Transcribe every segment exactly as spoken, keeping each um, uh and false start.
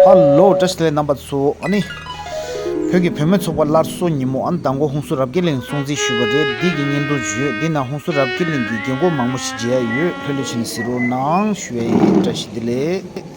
ཧ་ལོ། བཀྲ་ཤིས་བདེ་ལེགས་རྣམ་པ་ཚོ། ཨ་ནི། བོད་ཀྱི་བུད་མེད་ཚོགས་པ་སླར་གསོ་ཉིན་མོ། ཨ་ནི་མདང་དགོང་ཧུན་སུར་རབ་རྒྱས་གླིང་སྲུང་བརྩི་ཞུས་པ་རེད། འདི་གི་བརྙན་ཐུང་བརྗོད། འདི་ན་ཧུན་སུར་རབ་རྒྱས་གླིང་གི་རྒན་གོག་མང་པོ་ཞིག་མཇལ་ཡ་ཡོད། ལྷོད་ལྷོད་བྱས་ནས་གཟིགས་རོགས་གནང་ཞུ་ཡ་ཡིན། བཀྲ་ཤིས་བདེ་ལེགས།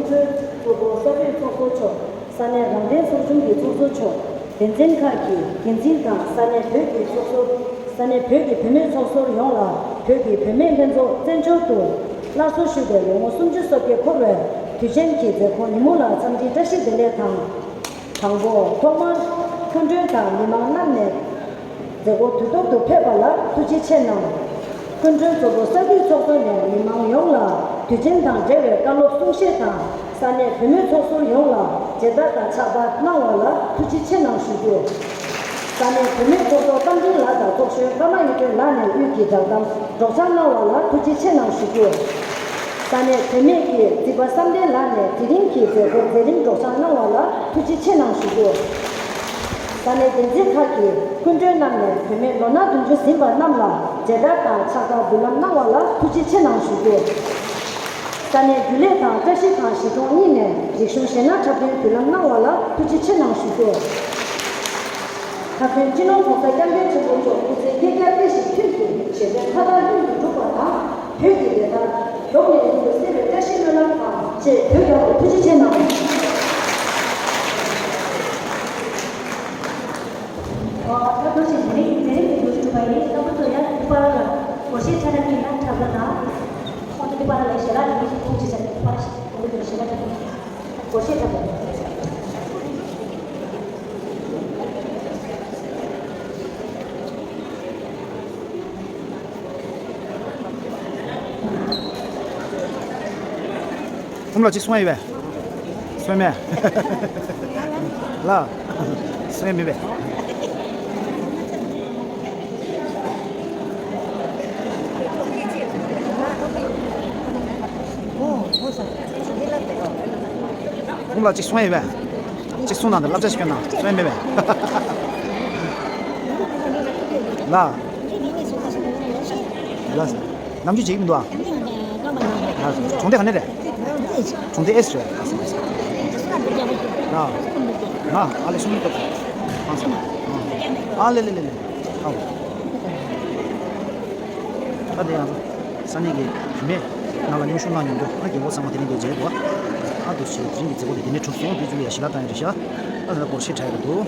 གཙོ་བོ་ས་གནས་ཚོགས་གཙོ་མཆོག་ས་གནས་རང་བདེན་ཚོགས་ཆུང་གི་ཚོགས་གཙོ་མཆོག་སྡེ་ཚན་ཁག་གི་འགན་འཛིན་དང་ས་གནས་བོད་ཀྱི་ཚོགས་གཙོ། ས་གནས་བོད་ཀྱི་བུད་མེད་ཚོགས་ཟུར་ཡོངས་ལ་བོད་ཀྱི་བུད་མེད་ལྷན་ཚོགས་བཙན་བྱོལ་དུ་སླར་གསོ་ཞུས་པའི་ལོ་ངོ་སུམ་ཅུ་སོ་བརྒྱད་འཁོར་བའི་དུས་ཆེན་གྱི་མཛད་སྒོ་ཉིན་མོ་ལ་འཚམས་འདྲིའི་བཀྲ་ཤིས་བདེ་ལེགས་དང་། དང་པོ། ཐོག་མར་སྐུ་མགྲོན་དང་མི་མང་རྣམས་ནས་མཛད་སྒོ་དུས་ཐོག་ཏུ་ཕེབས་པ་ལ་ཐུགས་རྗེ་ཆེ་གནང་། སྐུ་མགྲོན་གཙོ་བོ་ས་འཐུས་ཚོགས་གཙོ་ནས་མི་མང་ཡོངས་ལ་དུས་ཆེན་དང་འབྲེལ་བའི་བཀའ་སློབ་གསུང་བཤད་དང་ས་གནས་བུད་མེད་ཚོགས་ཟུར་ཡོངས་ལ་མཇལ་དར་དང་ཕྱག་པར་གནང་བ་ལ་ཐུགས་རྗེ་ཆེ་གནང་ཞུ་རྒྱུ། ས་གནས་བུད་མེད་ཚོགས་གཙོ་རྟ་མགྲིན་ལགས་དང་ཚོགས་གཞོན་ཀརྨ་གཡུ་སྒྲོན་ལགས་ནས་དབུས་ཀྱི་བསྒྲགས་གཏམ་སྒྲོག་སྦྱང་གནང་བ་ལ་ཐུགས་རྗེ་ཆེ་གནང་ཞུ་རྒྱུ། ས་གནས་བུད་མེད་ཀྱི་རྩིས་པ་བསམ་གཏན་ལགས་ནས་དེ་རིང་གི་མཛད་སྒོར་མཛད་རིམ་སྒྲོག་སྦྱང་གནང་བ་ལ་ཐུགས་རྗེ་ཆེ་གནང་ཞུ་རྒྱུ། ས་གནས་འགན་འཛིན་ཁག་གི་སྐུ་མགྲོན་རྣམས་ནས་བུད་མེད་ལོ་ན་བདུན་ཅུ་ཟིན་པ་རྣམས་ལ་མཇལ་དར་དང་ཕྱག་རྟགས་འབུལ་ལམ་གནང་བ་ལ་ཐུགས་རྗེ་ཆེ་གནང་ཞུ་རྒྱུ། ས་གནས་རྒྱུན་ལས་དང་བཀྲ་ཤིས་ཁང་གཞིས་གྲོང་གཉིས་ནས་རིག་གཞུང་གཞས་སྣ་འཁྲབ་སྟོན་འབུལ་ལམ་གནང་བ་ལ་ཐུགས་རྗེ་ཆེ་གནང་ཞུ་རྒྱུ། ཁ་སྟོན་སྤྱི་ནོར་༸གོང་ས་༸སྐྱབས་མགོན་ཆེན་པོ་མཆོག་སྐུ་ཚེ་བསྐལ་བརྒྱར་བརྟན་ཞིང་མཐུན་གྱིས་བཞེད་དོན་མཐའ་དག་ལྷུན་གྱིས་འགྲུབ་པ་དང་། བོད་ཀྱི་བདེན་མཐའ་མགྱོགས་ནས་ཡུན་དུ་གསལ་བའི་བཀྲ་ཤིས་སྨོན་ལམ་དང་བཅས་བོད་རྒྱལ་ལོ། ཐུགས་རྗེ་ཆེ་གནང་། ཨོ། ད་དུ་ཞིག་དེ་རིང་དེ་རིང་གི་འགོ་ཚུགས་པ་ཡིན། ད་བུ་ཚོ་ཡང་འདི་པར་ལ་སྒོར་གཞས་འཁྲབ་ན་མཁན་ན་འཁྲབ་པ་དང་། ཁོང་ཚོ་འདི་པར་ལ་ཞལ་ལག་འདི་མི་ཞིག་ཐུགས་རྗེ་ཆེ། འདི་པར་ཞིག་འགོ་ཚུགས་ཞལ་ལག་འཁྲབ་མཁན་སྒོར་གཞས་འཁྲབ་པ། ཁོང་ལ་ཅིག་གསུང་ཡ་ཡོད་པས། གསུང་མེད། ལ། གསུང་ཡ་མེད་པས། ཁོང་ལ་ཅིག་གསུང་ཡ་ཡོད་པས། ཅིག་གསུང་དང་། བསླབ་བྱ་ཞིག་སྐྱོན་དང་། གསུང་ཡ་མེད་པས། ལ། ལ། ནམ་རྒྱུན་བྱེད་ཀྱི་མི་འདུག་ཨ། ལ། གྲོང་སྡེ་ག་ནས་རེད། གྲོང་སྡེ་ཨེ་སི་རེད། ལ། ལ། ཨ་ལེ་གསུང་མི་འདུག་ཨ་ལེ་ལེ་ལེ་ལེ། ཨ། ད་དེ་ཡང་ས་གནས་ཀྱི་བུད་མེད་ནང་ལ་མཉམ་ཞུགས་གནང་མྱོང་རྒྱུ། ཨ། རྒན་གོག་ཚང་མ་དེ་རིང་འདིར་མཇལ་འདུག་ཨ། འདུག་སེ་དེ་རིང་གི་མཛད་སྒོ་དེ་དེ་ནས་གྲུབ་སོང་། དེ་ཚོ་ལ་ཡ་ཞལ་ལག་བཏང་ཡ་རེད་ཤག་ཨ། ད་སྒོར་གཞས་འཁྲབ་ཡ་འདུག